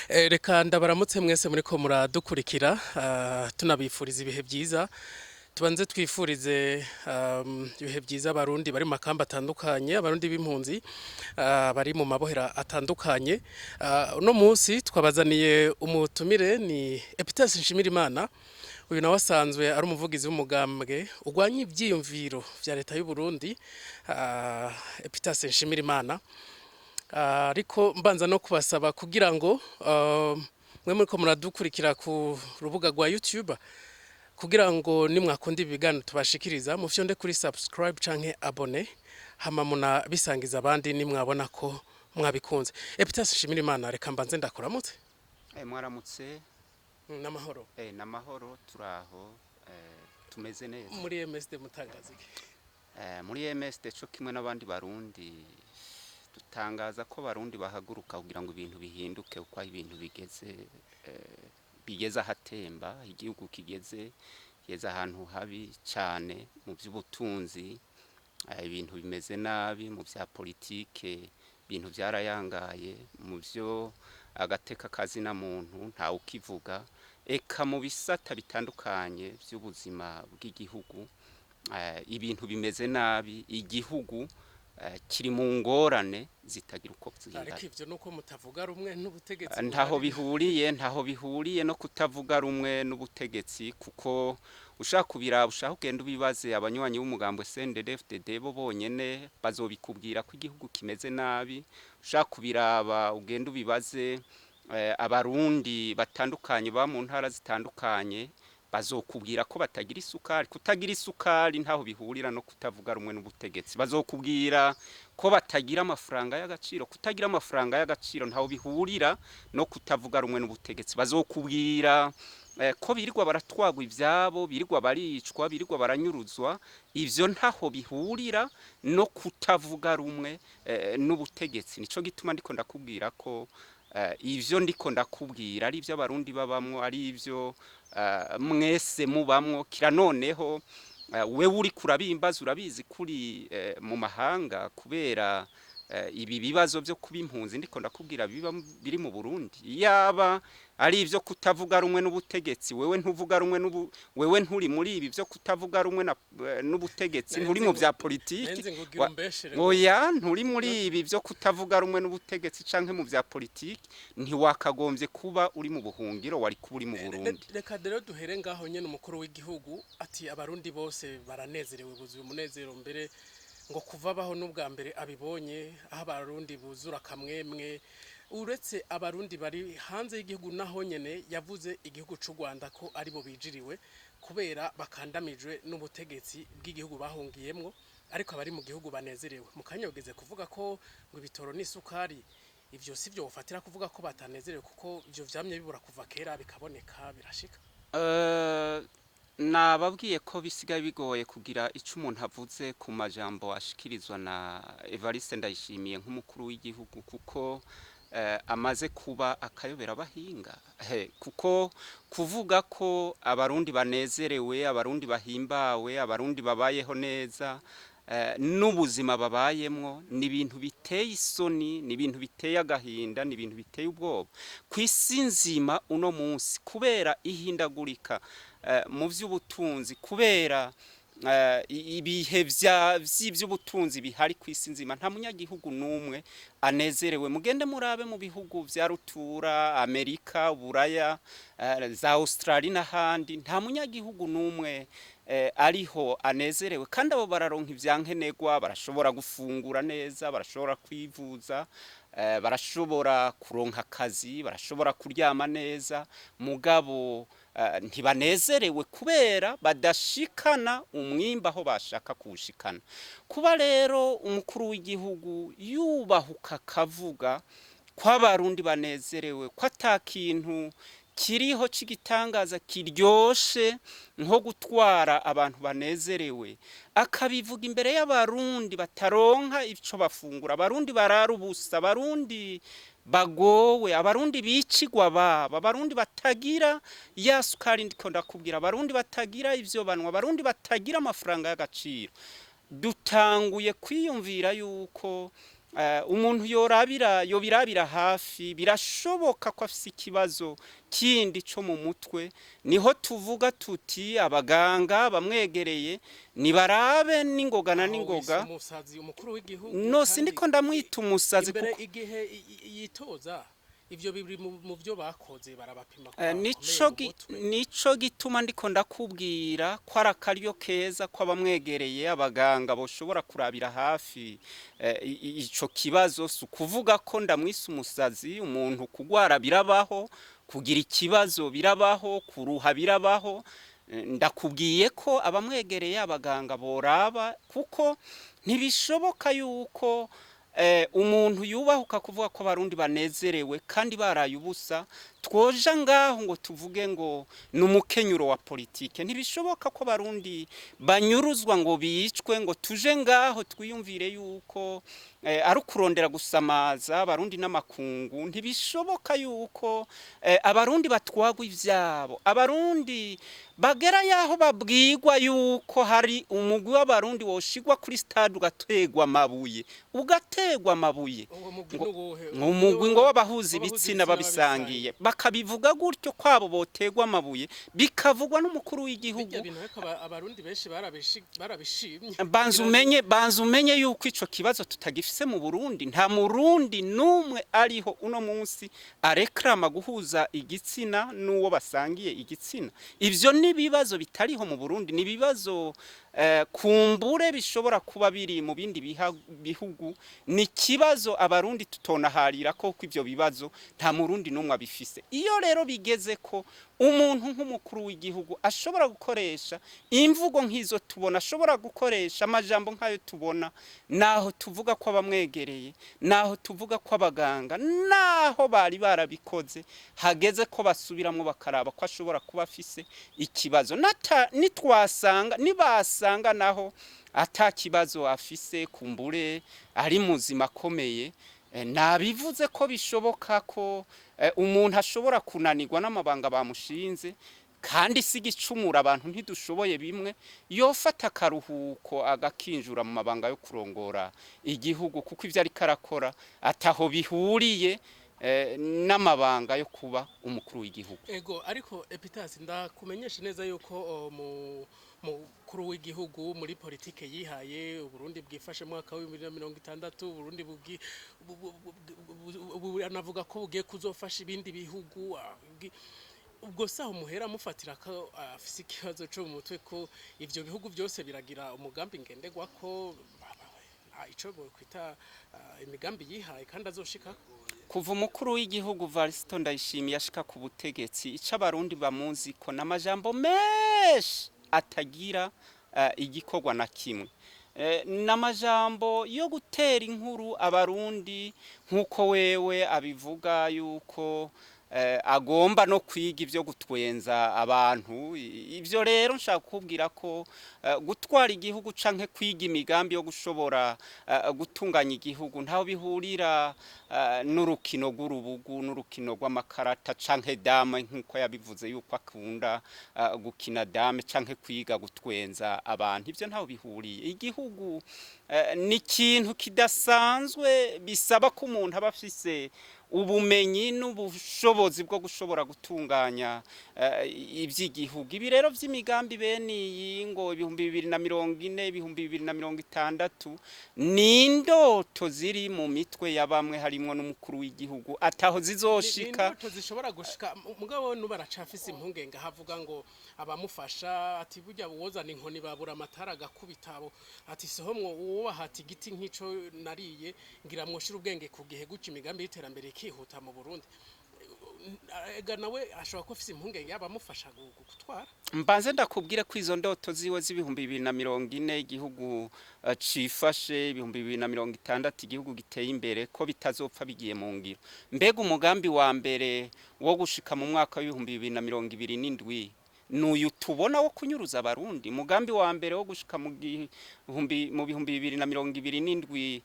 Reka ndabaramutse mwese muriko muradukurikira, tunabifuriza ibihe byiza. Tubanze twifurize ibihe byiza Abarundi bari mu makamba atandukanye, Abarundi b'impunzi bari mu mabohera atandukanye. Uno munsi twabazaniye umutumire, ni Epitase Nshimirimana. Uyu nawe asanzwe ari umuvugizi w'umugambwe urwanya ivyiyumviro vya leta y'u Burundi. Epitase Nshimirimana, ariko mbanza no kubasaba kugira ngo mwe muriko muradukurikira ku rubuga rwa YouTube, kugira ngo nimwakunda ibiganiro tubashikiriza, mufyonde kuri subscribe canke abonner, hama munabisangiza abandi nimwabona ko mwabikunze. Epitase Nshimirimana, reka mbanze ndakuramutse. Mwaramutse. N'amahoro? N'amahoro, turaho, tumeze neza. Muri MSD mutangaza iki? Muri MSD, co kimwe n'abandi Barundi, dutangaza ko Barundi bahaguruka kugira ngo ibintu bihinduke, uko aho ibintu bigeze, bigeze ahatemba. Igihugu kigeze ahantu habi cane mu by'ubutunzi, ibintu bimeze nabi mu bya politike, ibintu byarayangaye mu byo agateka kazina muntu, ntawe ukivuga, eka mu bisata bitandukanye by'ubuzima bw'igihugu, ibintu bimeze nabi. Igihugu kiri mu ngorane zitagira uko zingana. Ariko ivyo nuko mutavuga rumwe n'ubutegetsi Ntaho buhari. bihuriye, ntaho bihuriye no kutavuga rumwe n'ubutegetsi, kuko ushaka kubiraba, ushaka ugenda ubibaze abanywanyi b'umugambwe CNDD-FDD, bo bonyene bazobikubwira ko igihugu kimeze nabi. Ushaka kubiraba, ugenda ubibaze Abarundi batandukanye ba mu ntara zitandukanye, bazokubwira ko batagira isukari. Kutagira isukari ntaho bihurira no kutavuga rumwe n'ubutegetsi. Bazokubwira ko batagira amafaranga y'agaciro. Kutagira amafaranga y'agaciro ntaho bihurira no kutavuga rumwe n'ubutegetsi. Bazokubwira ko birirwa baratwagwa ivyabo, birirwa baricwa, birirwa baranyuruzwa. Ivyo ntaho bihurira no kutavuga rumwe n'ubutegetsi. Nico gituma ndiko ndakubwira ko ivyo ndiko ndakubwira ari ivyo Abarundi babamwo, ari ivyo mwese mubamwo. Kira noneho wewe uri kurabimbaza, urabizi kuri mu mahanga kubera ibi bibazo byo kuba impunzi ndiko ndakubwira biba biri mu Burundi. Yaba ari ivyo kutavuga rumwe n'ubutegetsi, wewe ntuvuga rumwe n'ubu, wewe nturi muri ibi byo kutavuga rumwe n'ubutegetsi, nturi mu vya politiki. Nenze ngo ugira umbeshere ngo Oya, nturi muri ibi byo kutavuga rumwe n'ubutegetsi canke mu vya politiki, ntiwakagombye kuba uri mu buhungiro, wari kuba uri mu Burundi. Reka rero duhere ngaho nyene. Umukuru w'igihugu ati Abarundi bose baranezerewe, buzuye umunezero, mbere ngo kuva baho n'ubwa mbere abibonye aho Abarundi buzura kamwemwe. Uretse Abarundi bari hanze y'igihugu, naho nyene yavuze igihugu c'u Rwanda ko aribo bijiriwe kubera bakandamijwe n'ubutegetsi bw'igihugu bahungiyemwo, ariko abari mu gihugu banezerewe. Mu kanya ugeze kuvuga ko ngo ibitoro n'isukari, ivyo si byo ufatira kuvuga ko batanezerewe, kuko ivyo vyamye bibura kuva kera, bikaboneka, birashika. Nababwiye ko bisigaye bigoye kugira ico umuntu avuze ku majambo ashikirizwa na Evariste Ndayishimiye nk'umukuru w'igihugu, kuko amaze kuba akayobera abahinga. Kuko kuvuga ko Abarundi banezerewe, Abarundi bahimbawe, Abarundi babayeho neza n'ubuzima babayemwo, ni ibintu biteye isoni, ni ibintu biteye agahinda, ni ibintu biteye ubwoba ku isi nzima uno munsi, kubera ihindagurika mu vy'ubutunzi, kubera ibihe vy'ivy'ubutunzi bihari ku isi nzima. Nta munyagihugu n'umwe anezerewe. Mugende murabe mu bihugu vya rutura, Amerika, Buraya, za Australia n'ahandi, nta munyagihugu n'umwe ariho anezerewe. Kandi abo bararonka ivyankenerwa, barashobora gufungura neza, barashobora kwivuza, barashobora kuronka akazi, barashobora kuryama neza, mugabo ntibanezerewe kubera badashikana umwimba aho bashaka kuwushikana. Kuba rero umukuru w'igihugu yubahuka akavuga ko Abarundi banezerewe, ko ata kintu kiriho c'igitangaza kiryoshe nko gutwara abantu banezerewe, akabivuga imbere y'Abarundi bataronka ico bafungura, Abarundi barara ubusa, Abarundi bagowe, Abarundi bicigwa babo, Abarundi batagira ya sukari ndiko ndakubwira, Abarundi batagira ivyo banwa, Abarundi batagira amafaranga y'agaciro, dutanguye kwiyumvira yuko Umuntu yorabira yobirabira hafi, birashoboka ko afise ikibazo kindi co mu mutwe. Niho tuvuga tuti abaganga bamwegereye nibarabe n'ingoga na Aho wise n'ingoga. umusazi umukuru w'igihugu? No, Kandi sindiko ndamwita umusazi. Imbere Kuko igihe yitoza, ivyo biri mu byo bakoze, barabapima ko bakomeye nico mu mutwe. Nico gituma ndiko ndakubwira ko ari akaryo keza ko abamwegereye, abaganga, boshobora kurabira hafi ico kibazo. Si ukuvuga ko ndamwise umusazi. Umuntu kugwara birabaho, kugira ikibazo birabaho, kuruha birabaho. Ndakubwiye ko abamwegereye, abaganga, boraba, kuko ntibishoboka yuko umuntu yubahuka kuvuga ko abarundi banezerewe kandi baraye ubusa, twoja ngaho ngo tuvuge ngo ni umukenyuro wa politike. Ntibishoboka ko abarundi banyuruzwa ngo bicwe, ngo tuje ngaho twiyumvire yuko ari ukurondera gusamaza abarundi n'amakungu. Ntibishoboka yuko abarundi batwagwa ivyabo, abarundi bagera yaho babwirwa yuko hari umugwi w'abarundi woshigwa kuri stade ugategwa amabuye, ugategwa amabuye. Uwo mugwi n'uwuhe? Umugwi ngo w'abahuza ibitsina ibitsina. Babisangiye, bakabivuga gutyo kwabo botegwa amabuye, bikavugwa n'umukuru w'igihugu. Bijya bintu ariko abarundi benshi barabishimye. Banza umenye yuko ico kibazo tutagifise mu Burundi. Nta murundi n'umwe ariho uno munsi arekrama guhuza igitsina n'uwo basangiye igitsina. Ivyo ni ibibazo bitariho mu Burundi, ni ibibazo kumbure bishobora kuba biri mu bindi bihugu. Ni ikibazo abarundi tutonaharira ko ivyo bibazo nta murundi n'umwe abifise. Iyo rero bigeze ko umuntu nk'umukuru w'igihugu ashobora gukoresha imvugo nk'izo tubona, ashobora gukoresha amajambo nk'ayo tubona, naho tuvuga ko abamwegereye, naho tuvuga ko abaganga, naho bari barabikoze, hageze ko basubiramwo bakaraba ko ashobora kuba afise ikibazo. Nitwasanga, nibasanga naho ata kibazo afise, kumbure ari muzima akomeye, nabivuze ko bishoboka ko umuntu ashobora kunanirwa n'amabanga bamushinze, kandi si igicumura, abantu ntidushoboye bimwe, yofata akaruhuko agakinjura mu mabanga yo kurongora igihugu, kuko ivyo ariko arakora ataho bihuriye n'amabanga yo kuba umukuru w'igihugu. Ego, ariko Epitasi, ndakumenyesha neza yuko mu mukuru w'igihugu muri politike yihaye Uburundi bwifashe mu mwaka wa 2060, Uburundi anavuga ko bugiye kuzofasha ibindi bihugu. Ubwo saho muhera mufatira ko afise ikibazo co mu mutwe, ko ivyo bihugu byose biragira umugambi ngenderwa ko ico kwita imigambi yihaye kandi azoshikako. Kuva umukuru w'igihugu Varisito Ndayishimiye ashika ku butegetsi, ico abarundi bamuzi ko n'amajambo menshi atagira igikorwa na kimwe. N'amajambo yo gutera inkuru abarundi, nk'uko wewe abivuga yuko agomba no kwiga ivyo gutwenza abantu. Ivyo rero nshaka kukubwira ko gutwara igihugu canke kwiga imigambi yo gushobora gutunganya igihugu ntaho bihurira n'urukino rw'urubugu, n'urukino rw'amakarata canke dame, nk'uko yabivuze yuko akunda gukina dame, canke kwiga gutwenza abantu. Ivyo ntaho bihuriye. Igihugu ni ikintu kidasanzwe, bisaba ko umuntu aba afise ubumenyi n'ubushobozi bwo gushobora gutunganya ivy'igihugu. Ibi rero vy'imigambi bene iyi ngo 2040, 2060, ni indoto ziri mu mitwe ya bamwe, harimwo n'umukuru w'igihugu, ataho Ni zizoshika. indoto zishobora gushika, mugabo nubu aracafise impungenge, havuga ngo abamufasha ati burya wozana inkoni babura amatara agakubita abo, ati siho mwo wubaha, ati igiti nk'ico nariye ngira mwoshira ubwenge ku gihe guca imigambi y'iterambere ikihuta mu Burundi. Ega nawe ashobora kuba afise impungenge y'abamufasha gutwara. Mbanze ndakubwire ko izo ndoto ziwe z'ibihumbi 2040 igihugu cifashe, 2060 igihugu giteye imbere, ko bitazopfa bigiye mu ngiro. Mbega umugambi wa mbere wo gushika mu mwaka w'ibihumbi 2027 N'uyu tubona wo kunyuruza Abarundi. Umugambi wa mbere wo gushika mu 2027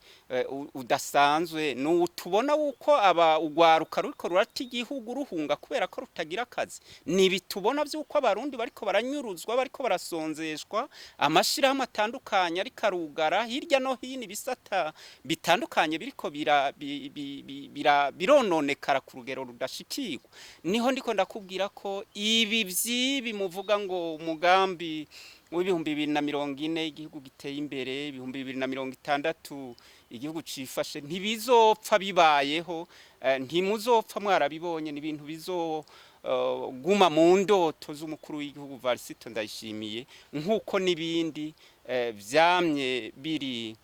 udasanzwe n'uwu tubona wuko aba ugwaruka ruriko rurata igihugu ruhunga kubera ko rutagira akazi. Nibi tubona vy'uko Abarundi bariko baranyuruzwa, bariko barasonzeshwa, amashirahamwe atandukanye ariko arugara hirya no hino, ibisata bitandukanye biriko birononekara ku rugero rudashikirwa. Niho ndiko ndakubwira ko ibi vy'ibi muvuga ngo umugambi w'2040 igihugu giteye imbere, 2060 igihugu cifashe, ntibizopfa bibayeho, ntimuzopfa mwarabibonye. Ni ibintu bizo guma mu ndoto z'umukuru w'igihugu Varisito Ndayishimiye, nk'uko n'ibindi vyamye biri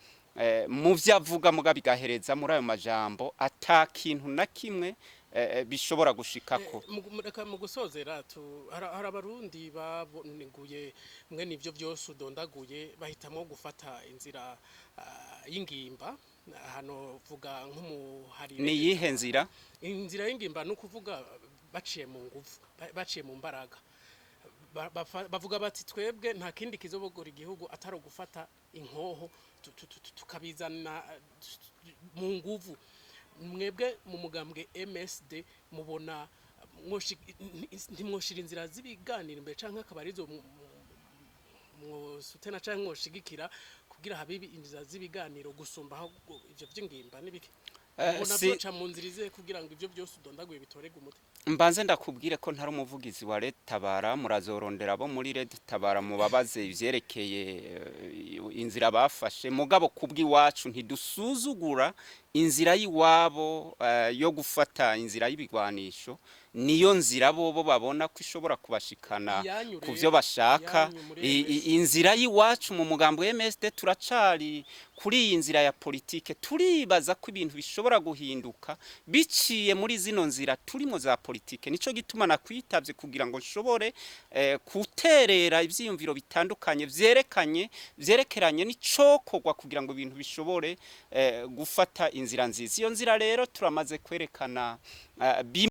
mu vyo avuga, muga bigahereza muri ayo majambo ata kintu na kimwe bishobora gushikako. Reka mu gusozera, hari Abarundi baboneguye mwe nivyo byose udondaguye, bahitamwo gufata inzira y'ingimba. Hano vuga nk'umuharire. Ni iyihe nzira? Inzira y'ingimba ni ukuvuga baciye mu nguvu, baciye mu mbaraga. Bavuga bati: "Twebwe nta kindi kizobogora igihugu atari ugufata inkoho, tukabizana mu nguvu." Mwebwe mu mugambwe MSD mubona ntimwoshira inzira z'ibiganiro imbere, canke akaba arizo mwosutena canke mwoshigikira kugira habe inzira z'ibiganiro gusumba aho ivyo vy'ingimba n'ibiki? Ubona byoca mu nzira izihe kugira ngo ivyo byose udondaguye bitorerwe umuti? Mbanze ndakubwire ko ntari umuvugizi wa Red Tabara. Murazorondera abo muri Red Tabara mubabaze ivyerekeye inzira bafashe. Mugabo kubw'iwacu ntidusuzugura inzira y'iwabo yo gufata inzira y'ibigwanisho. Niyo nzira bobo babona ko ishobora kubashikana Iyanyu ku rero, vyo bashaka. iyanyu muri MS. Inzira y'iwacu mu mugambo wa MSD, turacari kuri iyi nzira ya politike. Turibaza ko ibintu bishobora guhinduka biciye muri zino nzira turimo za politike. Nico gituma nakwitavye kugira ngo nshobore guterera ivyiyumviro bitandukanye vyerekeranye n'icokorwa kugira ngo ibintu bishobore gufata inzira nziza. Iyo nzira rero turamaze kwerekana bimwe.